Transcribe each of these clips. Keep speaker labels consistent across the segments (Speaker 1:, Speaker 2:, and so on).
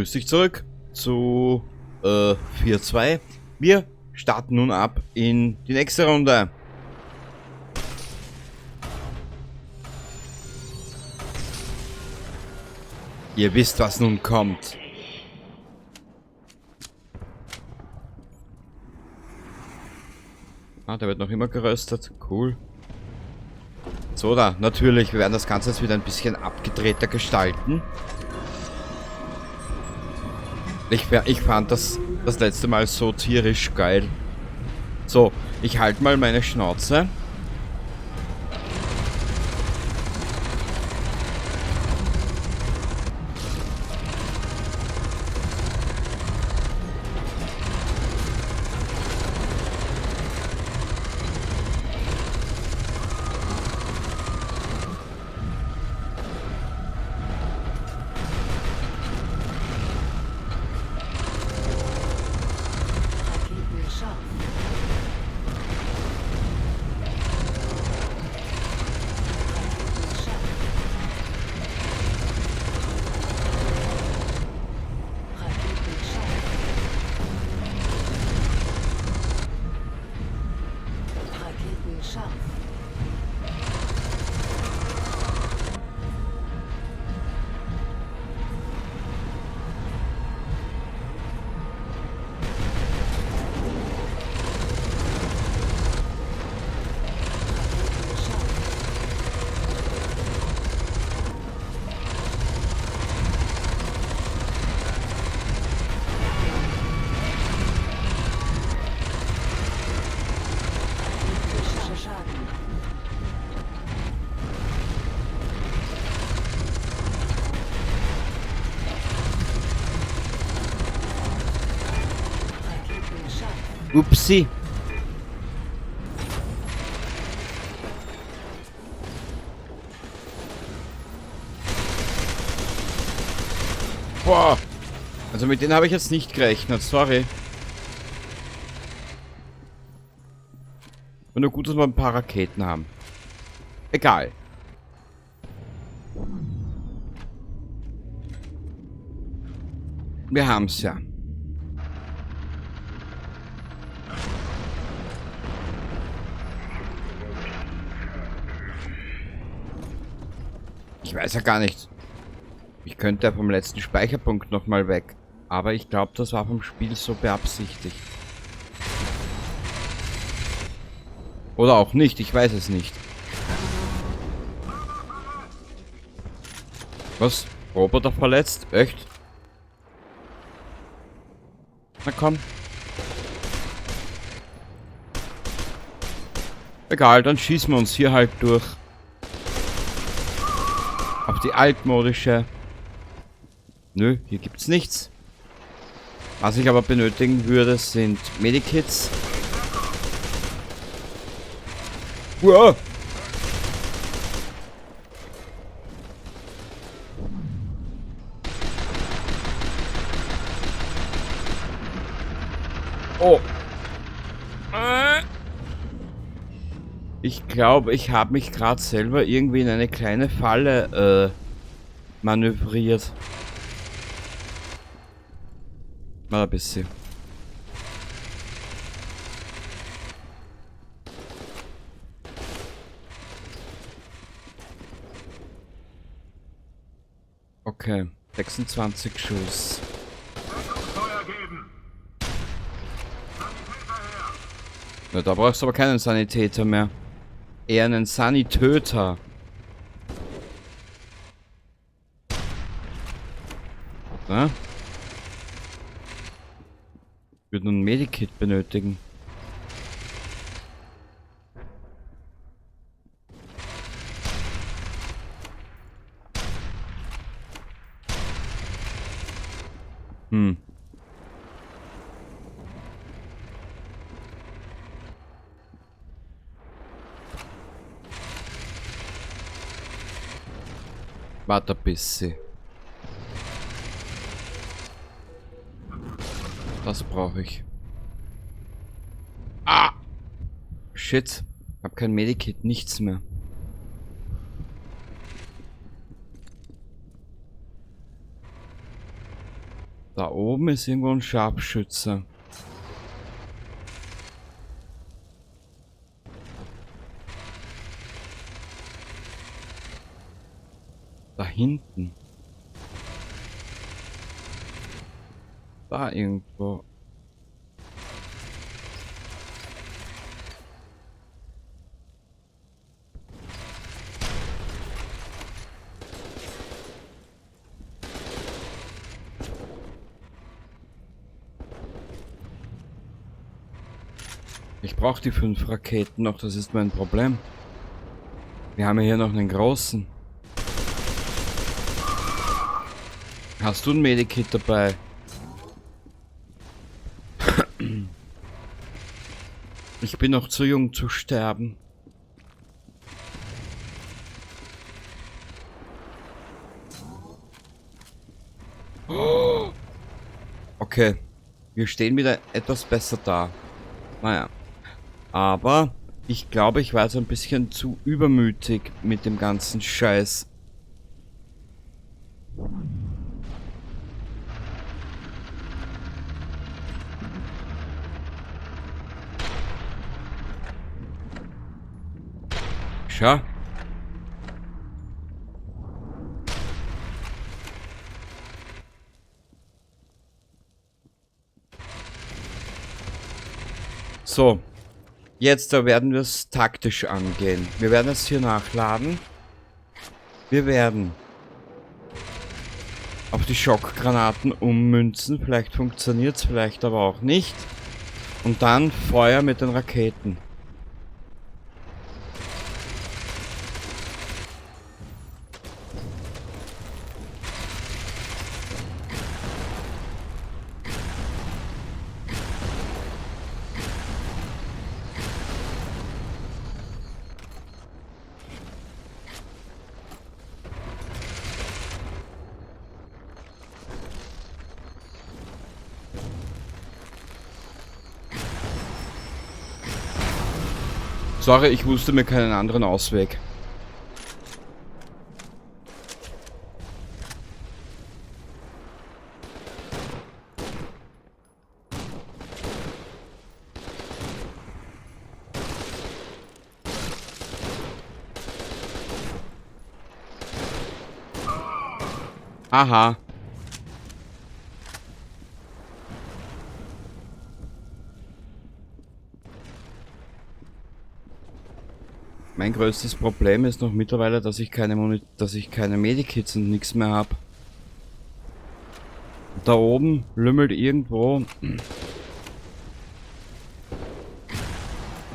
Speaker 1: Begrüße dich zurück zu 4-2. Wir starten nun ab in die nächste Runde. Ihr wisst, was nun kommt. Ah, der wird noch immer geröstet. Cool. So, da, natürlich, wir werden das Ganze jetzt wieder ein bisschen abgedrehter gestalten. Ich fand das letzte Mal so tierisch geil. So, ich halte mal meine Schnauze. Upsi. Boah. Also mit denen habe ich jetzt nicht gerechnet, sorry. Und nur gut, dass wir ein paar Raketen haben. Egal. Wir haben's ja. Ich weiß ja gar nicht. Ich könnte ja vom letzten Speicherpunkt nochmal weg. Aber ich glaube, das war vom Spiel so beabsichtigt. Oder auch nicht, ich weiß es nicht. Was? Roboter verletzt? Echt? Na komm. Egal, dann schießen wir uns hier halt durch. Auf die altmodische. Nö, hier gibt's nichts. Was ich aber benötigen würde, sind Medikits. Uah! Oh. Ich glaube, ich habe mich gerade selber irgendwie in eine kleine Falle manövriert. Mal ein bisschen. Okay, 26 Schuss. Na, da brauchst du aber keinen Sanitäter mehr. Eher einen Sanitöter. Na? Ich würde nur ein Medikit benötigen. Hm. Warte ein bisschen. Das brauche ich. Ah! Shit. Hab kein Medikit, nichts mehr. Da oben ist irgendwo ein Scharfschütze. Da hinten. Da irgendwo. Ich brauche die 5 Raketen noch, das ist mein Problem. Wir haben ja hier noch einen großen. Hast du ein Medikit dabei? Ich bin noch zu jung zu sterben. Okay, wir stehen wieder etwas besser da. Naja. Aber ich glaube, ich war so ein bisschen zu übermütig mit dem ganzen Scheiß. Schau. So. Jetzt da werden wir es taktisch angehen. Wir werden es hier nachladen. Wir werden auf die Schockgranaten ummünzen. Vielleicht funktioniert's, vielleicht aber auch nicht. Und dann Feuer mit den Raketen. Sorry, ich wusste mir keinen anderen Ausweg. Aha. Mein größtes Problem ist noch mittlerweile, dass ich keine Medikits und nix mehr hab. Da oben lümmelt irgendwo.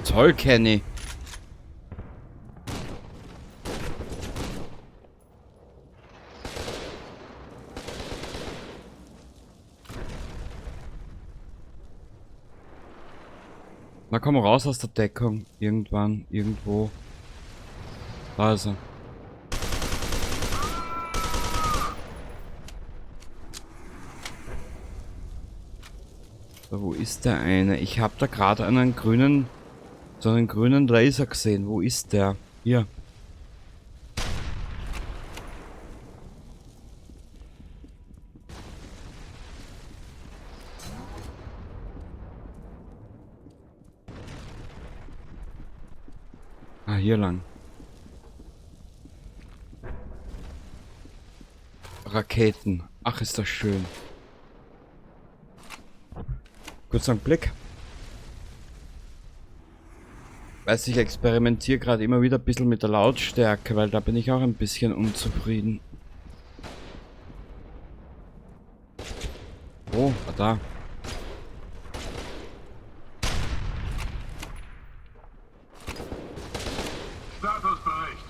Speaker 1: Toll, Kenny. Na komm raus aus der Deckung. Irgendwann, irgendwo. Da ist er. So, wo ist der eine? Ich hab da gerade einen grünen, so einen grünen Laser gesehen. Wo ist der? Hier. Ah, hier lang. Raketen. Ach, ist das schön. Kurz einen Blick. Weiß, ich experimentiere gerade immer wieder ein bisschen mit der Lautstärke, weil da bin ich auch ein bisschen unzufrieden. Oh, ah, da.
Speaker 2: Statusbericht.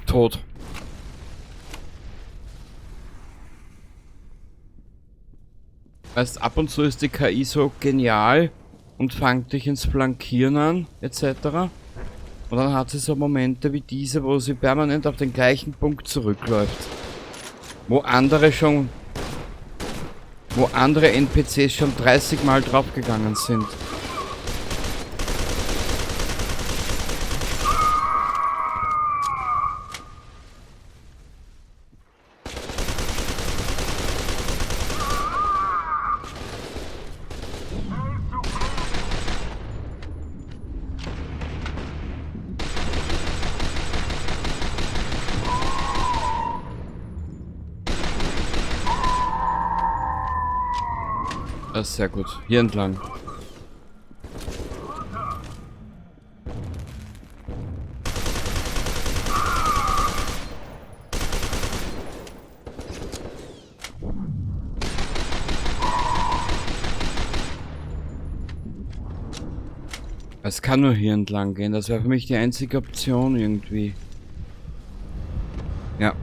Speaker 1: Tot. Weißt, ab und zu ist die KI so genial und fängt dich ins Flankieren an, et cetera. Und dann hat sie so Momente wie diese, wo sie permanent auf den gleichen Punkt zurückläuft. Wo andere N P Cs schon 30 Mal draufgegangen sind. Das ist sehr gut. Hier entlang. Es kann nur hier entlang gehen. Das wäre für mich die einzige Option irgendwie. Ja.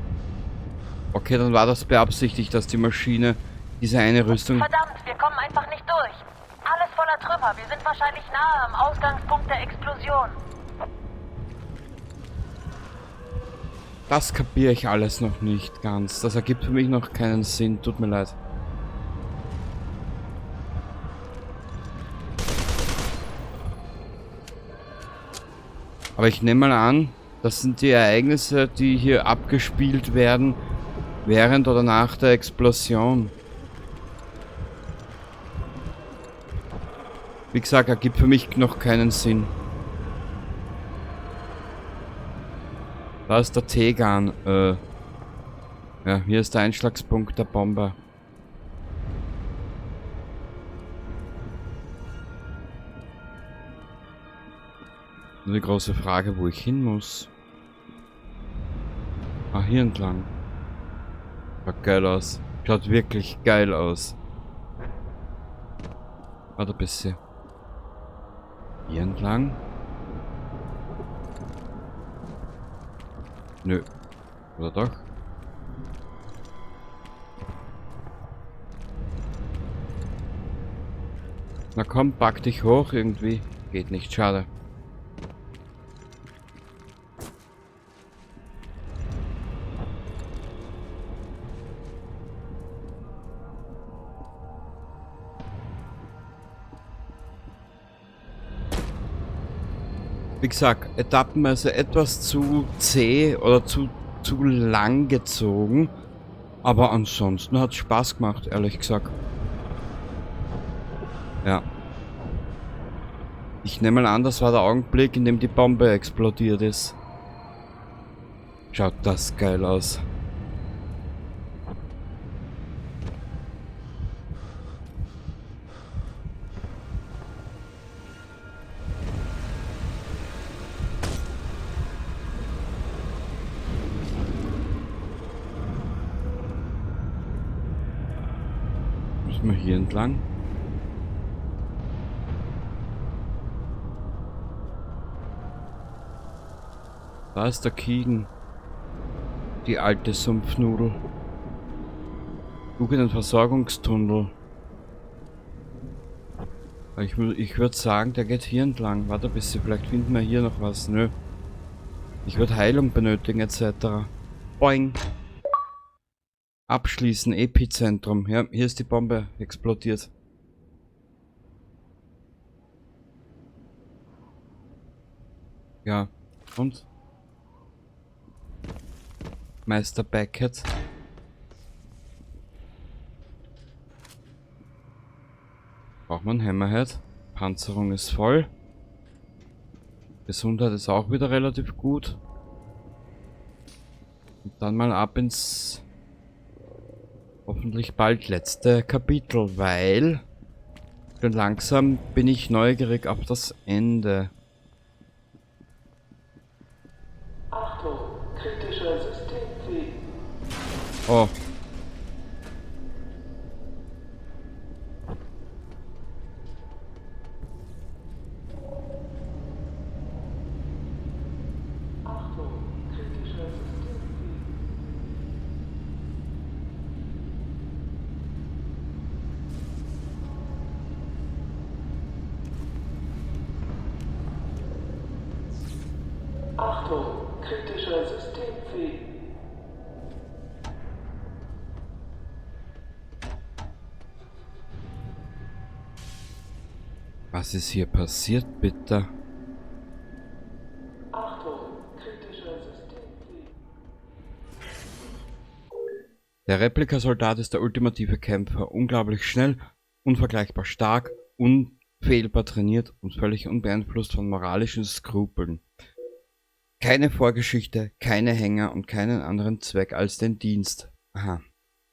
Speaker 1: Okay, dann war das beabsichtigt, dass die Maschine diese eine Rüstung...
Speaker 3: Verdammt, wir kommen einfach nicht durch. Alles voller Trümmer. Wir sind wahrscheinlich nahe am Ausgangspunkt der Explosion.
Speaker 1: Das kapiere ich alles noch nicht ganz. Das ergibt für mich noch keinen Sinn. Tut mir leid. Aber ich nehme mal an, das sind die Ereignisse, die hier abgespielt werden, während oder nach der Explosion. Wie gesagt, ergibt für mich noch keinen Sinn. Da ist der Tegan. Ja, hier ist der Einschlagspunkt der Bombe. Nur die große Frage, wo ich hin muss. Ah, hier entlang. Schaut geil aus. Schaut wirklich geil aus. Warte ein bisschen. Hier entlang? Nö. Oder doch? Na komm, pack dich hoch irgendwie. Geht nicht, schade. Wie gesagt, etappenweise etwas zu zäh oder zu lang gezogen. Aber ansonsten hat's Spaß gemacht, ehrlich gesagt. Ja. Ich nehme mal an, das war der Augenblick, in dem die Bombe explodiert ist. Schaut das geil aus. Müssen wir hier entlang? Da ist der Keegan. Die alte Sumpfnudel. Suche den Versorgungstunnel. Ich würd sagen, der geht hier entlang. Warte ein bisschen, vielleicht finden wir hier noch was. Nö. Ich würd Heilung benötigen, et cetera. Boing. Abschließen, Epizentrum. Ja, hier ist die Bombe explodiert. Ja, und? Meister Beckett. Braucht man Hammerhead. Panzerung ist voll. Gesundheit ist auch wieder relativ gut. Und dann mal ab ins hoffentlich bald letzte Kapitel, weil schon langsam bin ich neugierig auf das Ende.
Speaker 4: Achtung, kritischer Systemfehler.
Speaker 1: Oh.
Speaker 4: Achtung, kritischer Systemfehler. Achtung, kritischer Systemfehler.
Speaker 1: Was ist hier passiert, bitte?
Speaker 4: Achtung, kritischer Systemfehler.
Speaker 1: Der Replikasoldat ist der ultimative Kämpfer. Unglaublich schnell, unvergleichbar stark, unfehlbar trainiert und völlig unbeeinflusst von moralischen Skrupeln. Keine Vorgeschichte, keine Hänger und keinen anderen Zweck als den Dienst. Aha.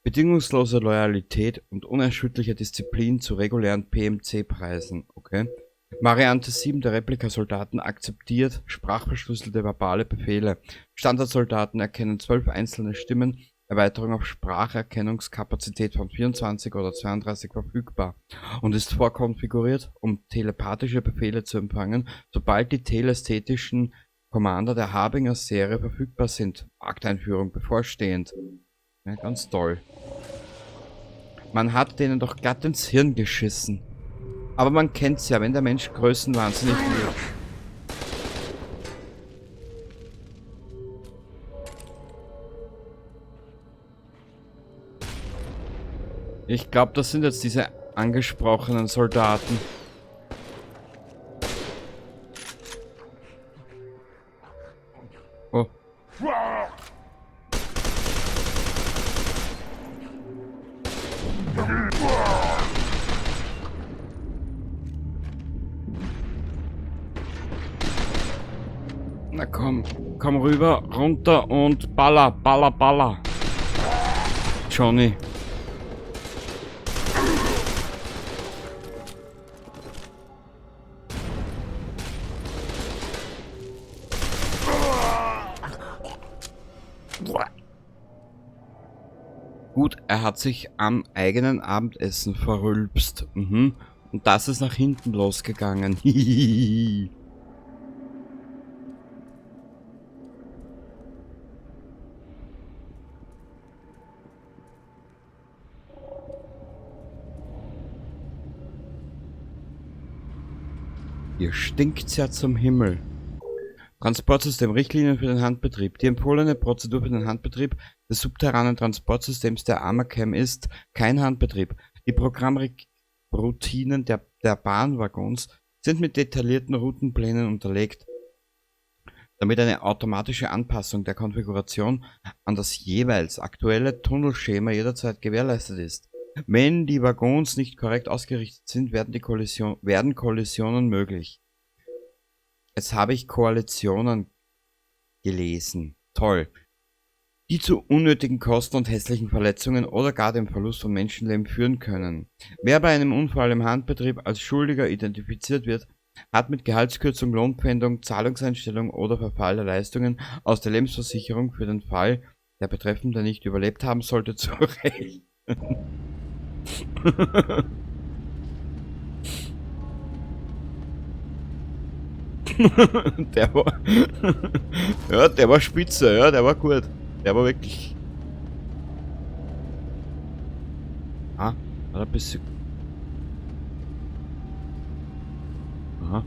Speaker 1: Bedingungslose Loyalität und unerschütterliche Disziplin zu regulären PMC-Preisen. Okay. Variante 7 der Replikasoldaten akzeptiert sprachverschlüsselte verbale Befehle. Standardsoldaten erkennen 12 einzelne Stimmen, Erweiterung auf Spracherkennungskapazität von 24 oder 32 verfügbar und ist vorkonfiguriert, um telepathische Befehle zu empfangen, sobald die telästhetischen Commander der Harbinger-Serie verfügbar sind. Markteinführung bevorstehend. Ja, ganz toll. Man hat denen doch glatt ins Hirn geschissen. Aber man kennt's ja, wenn der Mensch größenwahnsinnig wird. Ich glaube, das sind jetzt diese angesprochenen Soldaten. Oh. Na komm, komm rüber, runter und baller, baller, baller. Johnny. Gut, er hat sich am eigenen Abendessen verrülpst. Mhm. Und das ist nach hinten losgegangen. Hier stinkt's ja zum Himmel. Transportsystem, Richtlinien für den Handbetrieb. Die empfohlene Prozedur für den Handbetrieb des subterranen Transportsystems der Armacham ist kein Handbetrieb. Die Programmroutinen der Bahnwaggons sind mit detaillierten Routenplänen unterlegt, damit eine automatische Anpassung der Konfiguration an das jeweils aktuelle Tunnelschema jederzeit gewährleistet ist. Wenn die Waggons nicht korrekt ausgerichtet sind, werden Kollisionen möglich. Jetzt habe ich Koalitionen gelesen. Toll. Die zu unnötigen Kosten und hässlichen Verletzungen oder gar dem Verlust von Menschenleben führen können. Wer bei einem Unfall im Handbetrieb als Schuldiger identifiziert wird, hat mit Gehaltskürzung, Lohnpfändung, Zahlungseinstellung oder Verfall der Leistungen aus der Lebensversicherung für den Fall, der Betreffende nicht überlebt haben sollte, zu rechnen. Der war ja, der war spitze, ja, der war gut. Der war wirklich. Ah, hat ein bisschen. Aha.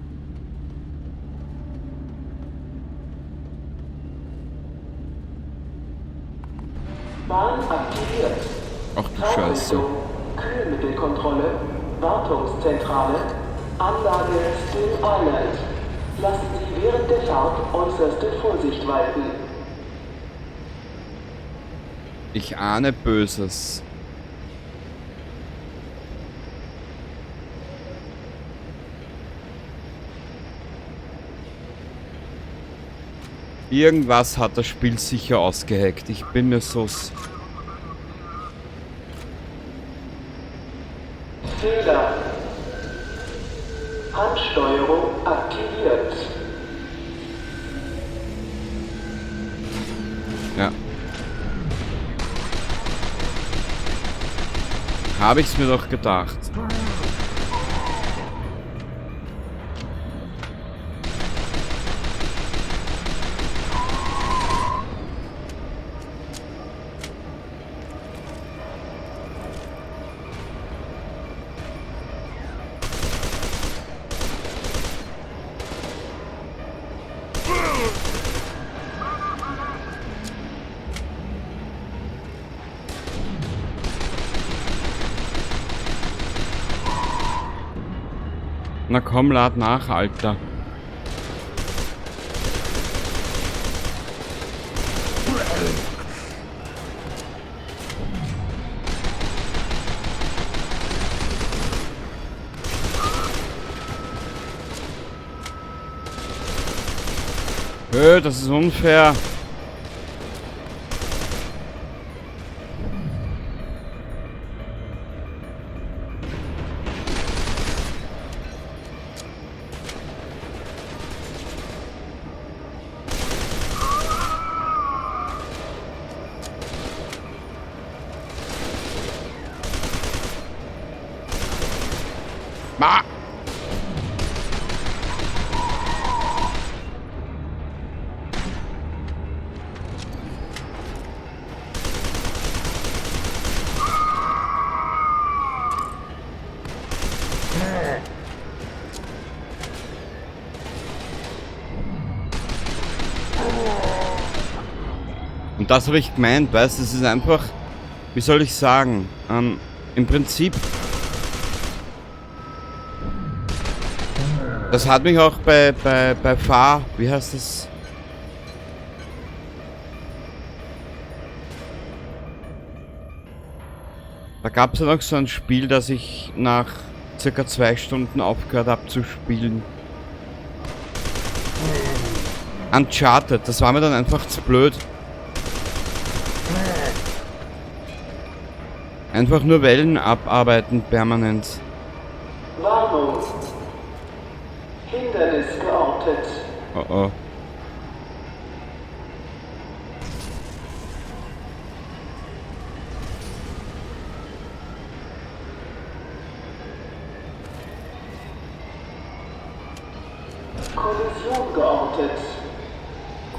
Speaker 4: Bahn aktiviert.
Speaker 1: Ach du Scheiße.
Speaker 4: Kühlmittelkontrolle, Wartungszentrale, Anlage Still Island. Lassen Sie während der Fahrt äußerste Vorsicht walten.
Speaker 1: Ich ahne Böses. Irgendwas hat das Spiel sicher ausgeheckt. Ich bin mir so...
Speaker 4: Fehler. Handsteuerung aktiviert.
Speaker 1: Ja. Habe ich's mir doch gedacht. Na komm, lad nach, Alter. Hö, das ist unfair. Ma! Und das habe ich gemeint, weißt du, es ist einfach, wie soll ich sagen, im Prinzip, das hat mich auch bei Fahr, wie heißt das? Da gab es ja noch so ein Spiel, das ich nach circa 2 Stunden aufgehört habe zu spielen. Uncharted, das war mir dann einfach zu blöd. Einfach nur Wellen abarbeiten, permanent.
Speaker 4: Warnung. Hindernis geortet.
Speaker 1: Oh oh.
Speaker 4: Kollision geortet.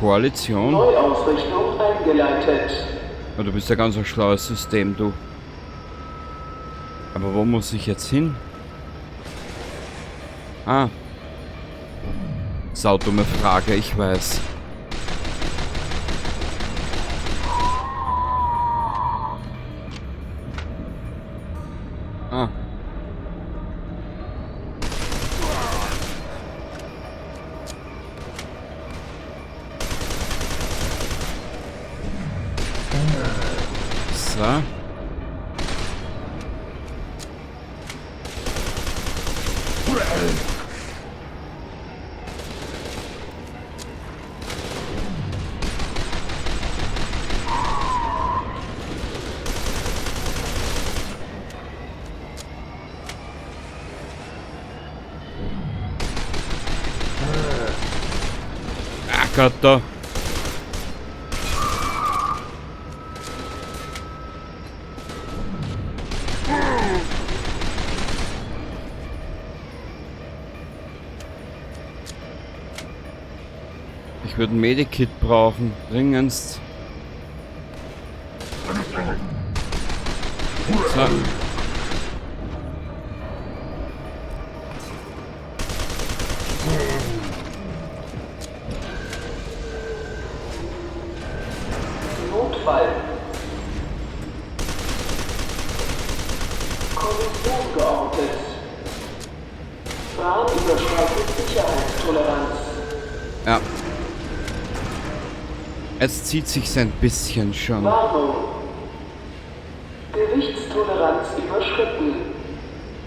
Speaker 1: Koalition?
Speaker 4: Neuausrichtung eingeleitet.
Speaker 1: Oh, du bist ja ganz ein schlaues System, du. Aber wo muss ich jetzt hin? Ah. Saudumme Frage, ich weiß. Ah. So. Gott, da. Ich würde ein Medikit brauchen, dringendst. So.
Speaker 4: Notfall. Kollision geortet. Bahn überschreitet Sicherheitstoleranz.
Speaker 1: Ja. Es zieht sich's ein bisschen schon.
Speaker 4: Warnung. Gewichtstoleranz überschritten.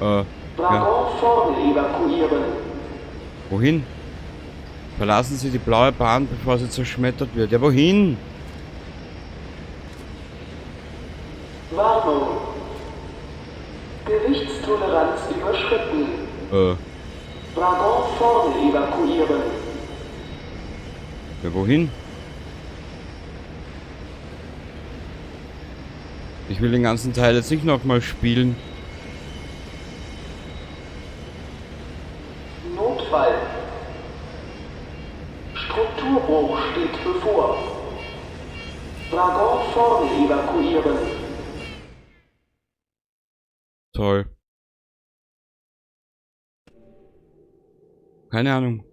Speaker 1: Ja.
Speaker 4: Waggon vorne evakuieren.
Speaker 1: Wohin? Verlassen Sie die blaue Bahn, bevor sie zerschmettert wird. Ja, wohin?
Speaker 4: Warnung. Gewichtstoleranz überschritten. Waggon vorne evakuieren.
Speaker 1: Ja, wohin? Ich will den ganzen Teil jetzt nicht nochmal spielen.
Speaker 4: Notfall. Strukturbruch steht bevor. Waggon vorne evakuieren.
Speaker 1: Toll. Keine Ahnung.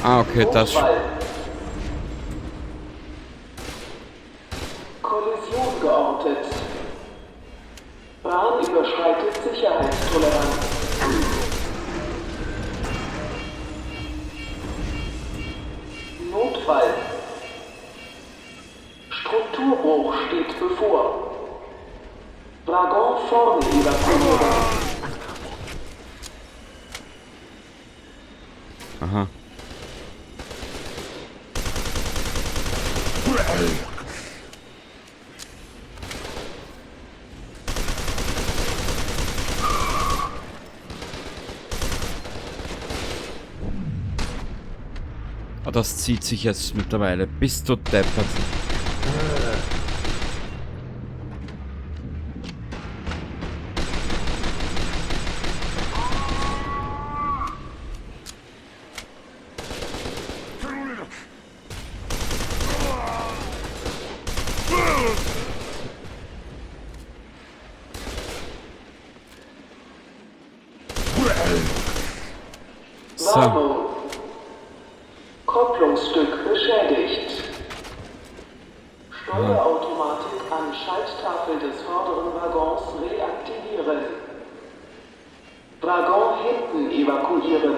Speaker 1: Ah, okay, das...
Speaker 4: Notfall. Kollision geortet. Bahn überschreitet Sicherheitstoleranz. Notfall. Strukturbruch steht bevor. Waggon vorne evakuieren.
Speaker 1: Aha. Ah, das zieht sich jetzt mittlerweile. Bist du deppert.
Speaker 4: Warnung. Kopplungsstück beschädigt. Steuerautomatik an Schalttafel des vorderen Waggons reaktivieren. Waggon hinten evakuieren.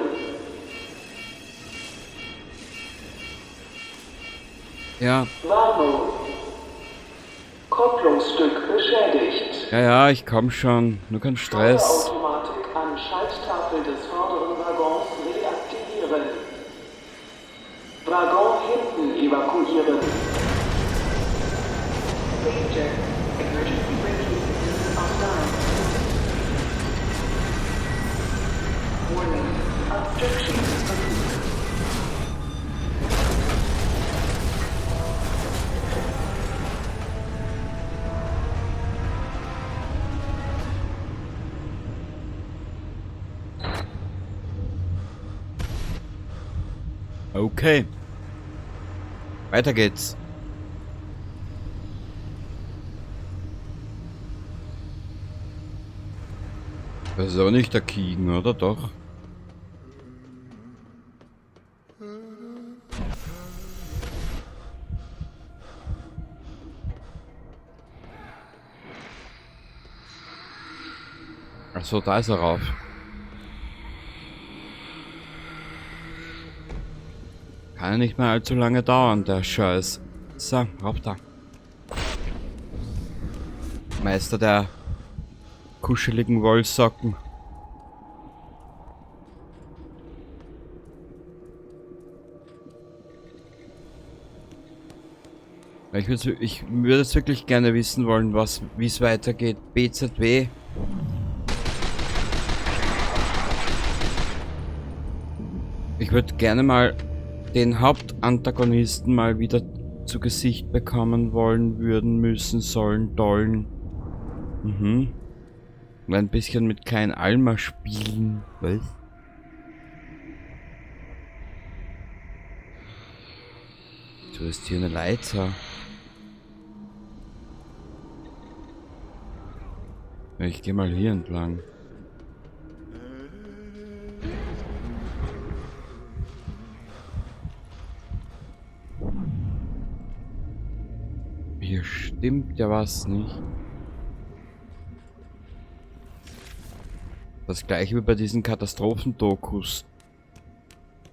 Speaker 1: Ja.
Speaker 4: Warnung. Kopplungsstück beschädigt.
Speaker 1: Ja, ja, ich komm schon. Nur kein Stress.
Speaker 4: Steuerautomatik an Schalttafel des vorderen Waggons reaktivieren. Waggon hinten evakuieren.
Speaker 5: Danger. Emergency braking system offline. Warning. Obstruction removed.
Speaker 1: Okay. Weiter geht's. Das ist aber nicht der Keegan, oder? Doch. Ach so, da ist er rauf. Kann ja nicht mehr allzu lange dauern, der Scheiß. So, rauf da. Meister der kuscheligen Wollsocken. Ich würde es wirklich gerne wissen wollen, wie es weitergeht. BZW. Ich würde gerne mal den Hauptantagonisten mal wieder zu Gesicht bekommen wollen, würden, müssen, sollen, dollen. Mhm. Und ein bisschen mit Klein Alma spielen. Was? Du hast hier eine Leiter. Ich geh mal hier entlang. Hier stimmt ja was nicht. Das gleiche wie bei diesen Katastrophendokus.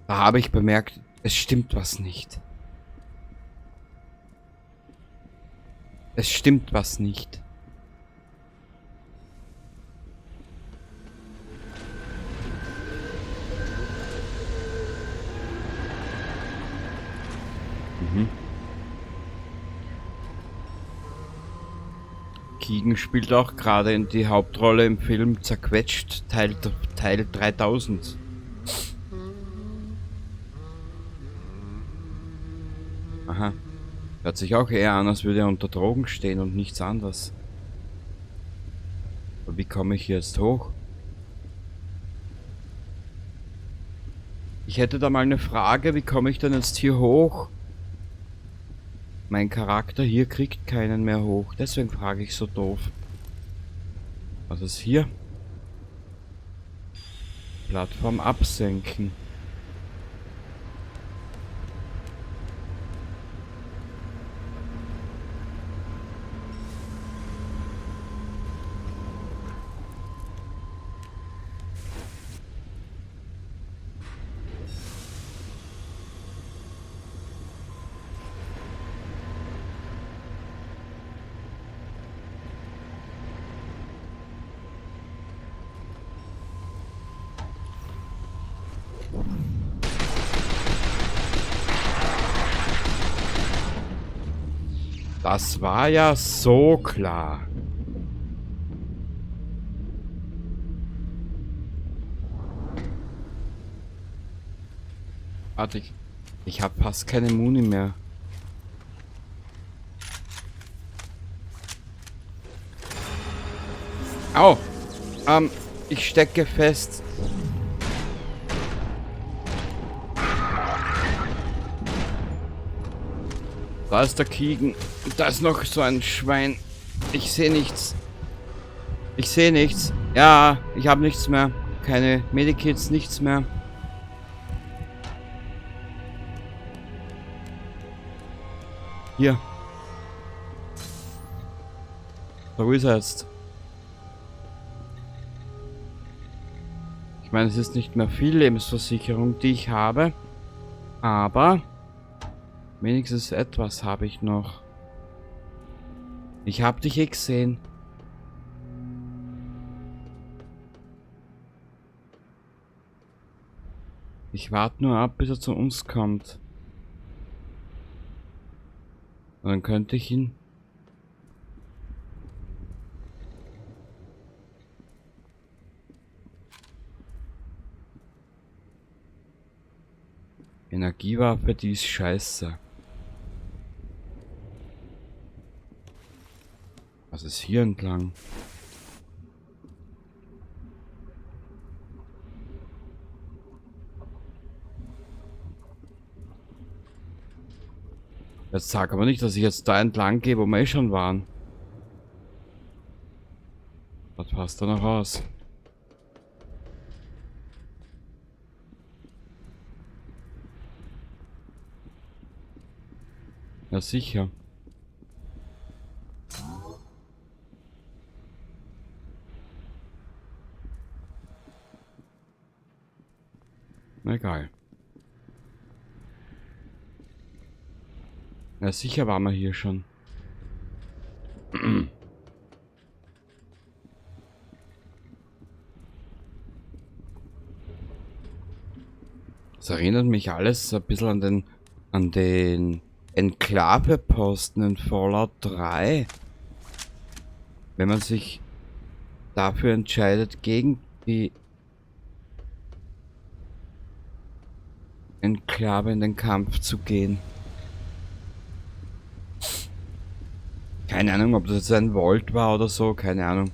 Speaker 1: Da habe ich bemerkt, es stimmt was nicht. Es stimmt was nicht. Mhm. Keegan spielt auch gerade in die Hauptrolle im Film Zerquetscht, Teil 3000. Aha. Hört sich auch eher an, als würde er unter Drogen stehen und nichts anderes. Aber wie komme ich hier jetzt hoch? Ich hätte da mal eine Frage, wie komme ich denn jetzt hier hoch? Mein Charakter hier kriegt keinen mehr hoch, deswegen frage ich so doof. Was ist hier? Plattform absenken. Das war ja so klar. Warte, ich habe fast keine Muni mehr. Au! Ich stecke fest. Da ist der Keegan. Da ist noch so ein Schwein. Ich sehe nichts. Ich sehe nichts. Ja, ich habe nichts mehr. Keine Medikits, nichts mehr. Hier. Da, wo ist er jetzt? Ich meine, es ist nicht mehr viel Lebensversicherung, die ich habe. Aber wenigstens etwas habe ich noch. Ich habe dich eh gesehen. Ich warte nur ab, bis er zu uns kommt. Und dann könnte ich ihn... Energiewaffe, die ist scheiße. Was ist hier entlang? Jetzt sag aber nicht, dass ich jetzt da entlang gehe, wo wir eh schon waren. Was passt da noch aus? Ja, sicher. Na egal. Ja, sicher waren wir hier schon. Das erinnert mich alles ein bisschen an den Enklave-Posten in Fallout 3. Wenn man sich dafür entscheidet, gegen die Enklave in den Kampf zu gehen. Keine Ahnung, ob das jetzt ein Vault war oder so, keine Ahnung.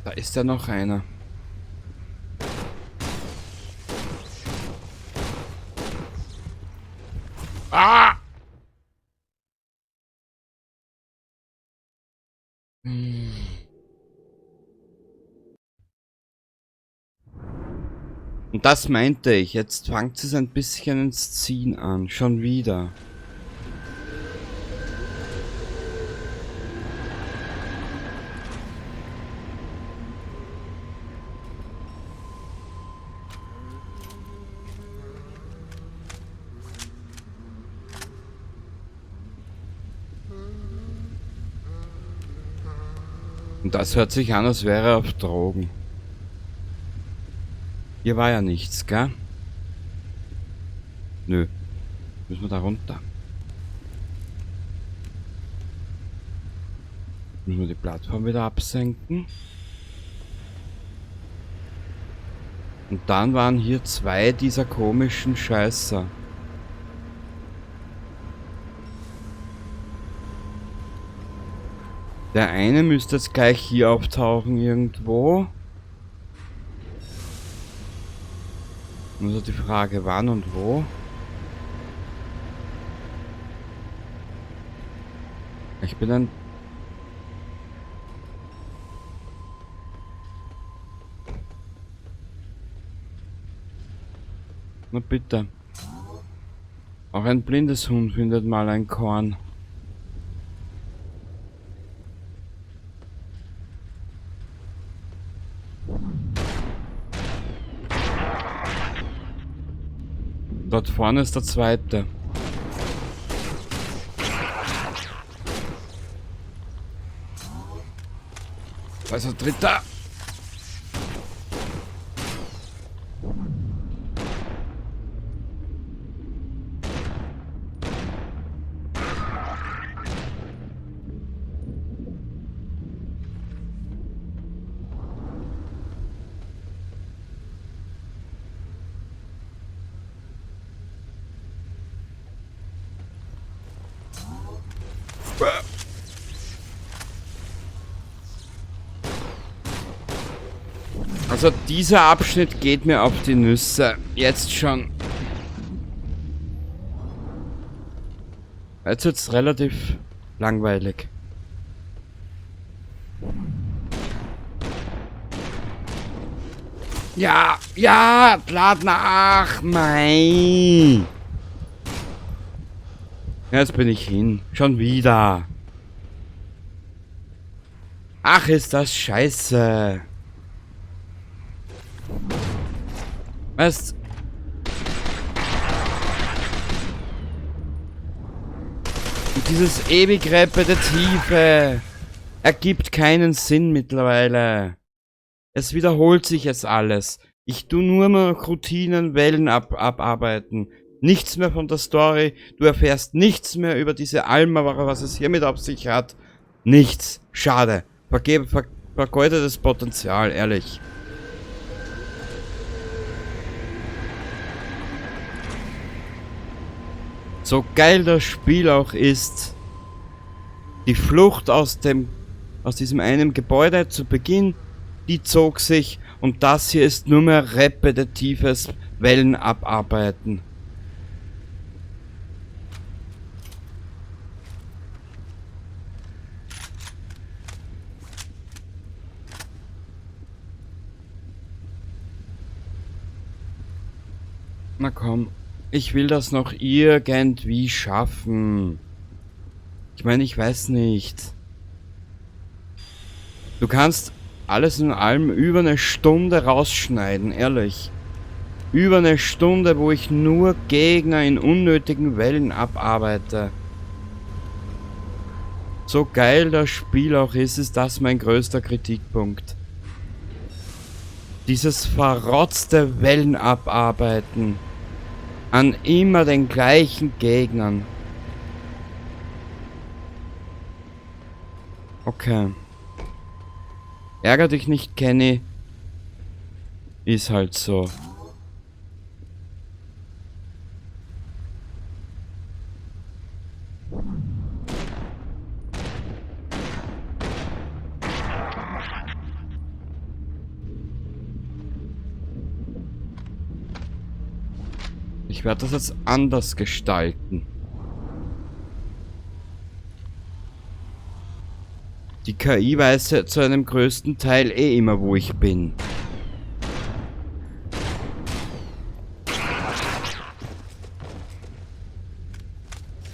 Speaker 1: Da ist ja noch einer. Ah! Und das meinte ich. Jetzt fängt es ein bisschen ins Ziehen an. Schon wieder. Und das hört sich an, als wäre er auf Drogen. Hier war ja nichts, gell? Nö. Müssen wir da runter. Müssen wir die Plattform wieder absenken. Und dann waren hier zwei dieser komischen Scheißer. Der eine müsste jetzt gleich hier auftauchen irgendwo. Nur so die Frage, wann und wo. Ich bin ein... Na bitte. Auch ein blindes Huhn findet mal ein Korn. Dort vorne ist der zweite. Da ist der dritte. Also dieser Abschnitt geht mir auf die Nüsse. Jetzt schon. Jetzt wird's relativ langweilig. Ja, ja, lad nach, mei. Jetzt bin ich hin. Schon wieder. Ach, ist das scheiße. Weißt... Und dieses ewig repetitive ergibt keinen Sinn mittlerweile. Es wiederholt sich jetzt alles. Ich tu nur noch Routinen, Wellen abarbeiten. Nichts mehr von der Story. Du erfährst nichts mehr über diese Alma, was es hiermit auf sich hat. Nichts. Schade. Vergeudetes Potenzial, ehrlich. So geil das Spiel auch ist, die Flucht aus diesem einen Gebäude zu Beginn, die zog sich, und das hier ist nur mehr repetitives Wellenabarbeiten. Na komm, ich will das noch irgendwie schaffen. Ich meine, ich weiß nicht. Du kannst alles in allem über eine Stunde rausschneiden, ehrlich. Über eine Stunde, wo ich nur Gegner in unnötigen Wellen abarbeite. So geil das Spiel auch ist, ist das mein größter Kritikpunkt. Dieses verrotzte Wellenabarbeiten an immer den gleichen Gegnern. Okay. Ärger dich nicht, Kenny. Ist halt so. Ich werde das jetzt anders gestalten. Die KI weiß ja zu einem größten Teil eh immer, wo ich bin.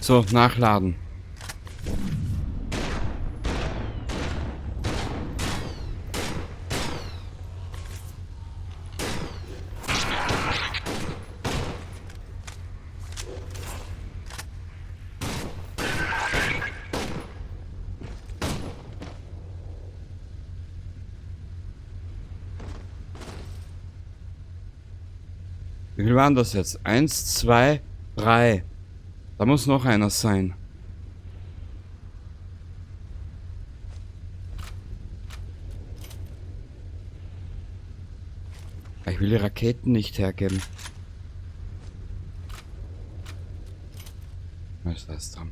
Speaker 1: So, nachladen. Wie viel waren das jetzt? 1, 2, 3. Da muss noch einer sein. Ich will die Raketen nicht hergeben. Was ist das dran?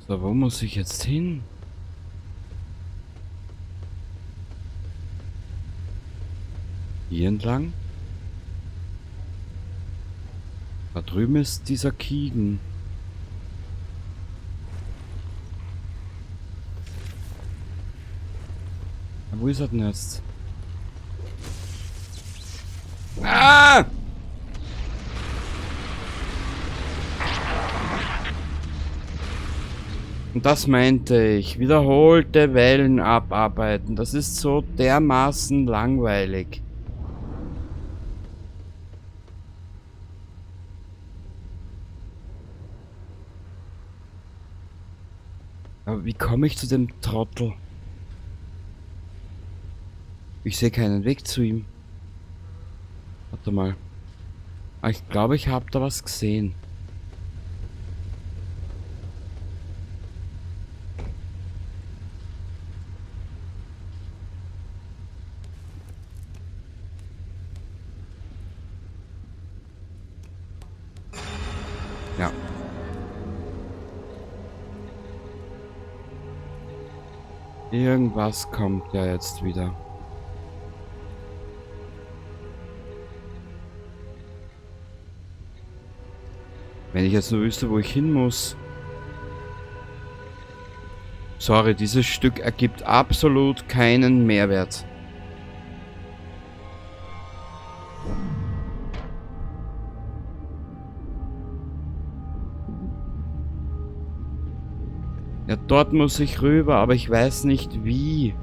Speaker 1: So, wo muss ich jetzt hin? Hier entlang? Da drüben ist dieser Keegan. Wo ist er denn jetzt? Ah! Und das meinte ich. Wiederholte Wellen abarbeiten. Das ist so dermaßen langweilig. Aber wie komme ich zu dem Trottel? Ich sehe keinen Weg zu ihm. Warte mal. Ah, ich glaube, ich habe da was gesehen. Ja. Irgendwas kommt ja jetzt wieder. Wenn ich jetzt nur wüsste, wo ich hin muss. Sorry, dieses Stück ergibt absolut keinen Mehrwert. Ja, dort muss ich rüber, aber ich weiß nicht wie.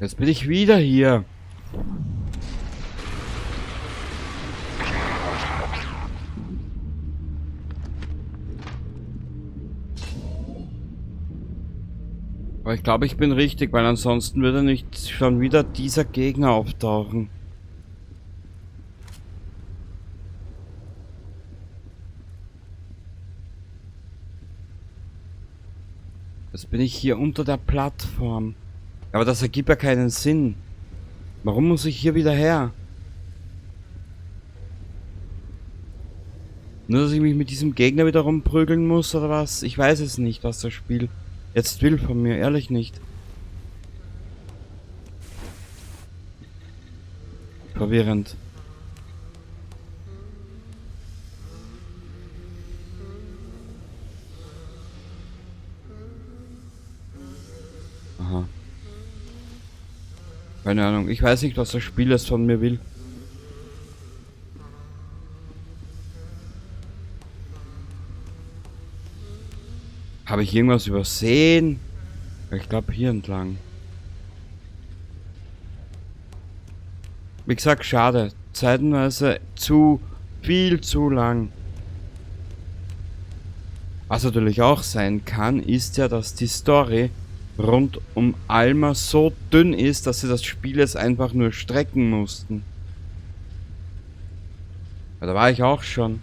Speaker 1: Jetzt bin ich wieder hier. Aber ich glaube, ich bin richtig, weil ansonsten würde nicht schon wieder dieser Gegner auftauchen. Jetzt bin ich hier unter der Plattform. Aber das ergibt ja keinen Sinn. Warum muss ich hier wieder her? Nur, dass ich mich mit diesem Gegner wieder rumprügeln muss, oder was? Ich weiß es nicht, was das Spiel jetzt will von mir. Ehrlich nicht. Verwirrend. Aha. Keine Ahnung, ich weiß nicht, was das Spiel jetzt von mir will. Habe ich irgendwas übersehen? Ich glaube hier entlang. Wie gesagt, schade. Zeitenweise zu viel zu lang. Was natürlich auch sein kann, ist ja, dass die Story rund um Alma so dünn ist, dass sie das Spiel jetzt einfach nur strecken mussten. Ja, da war ich auch schon.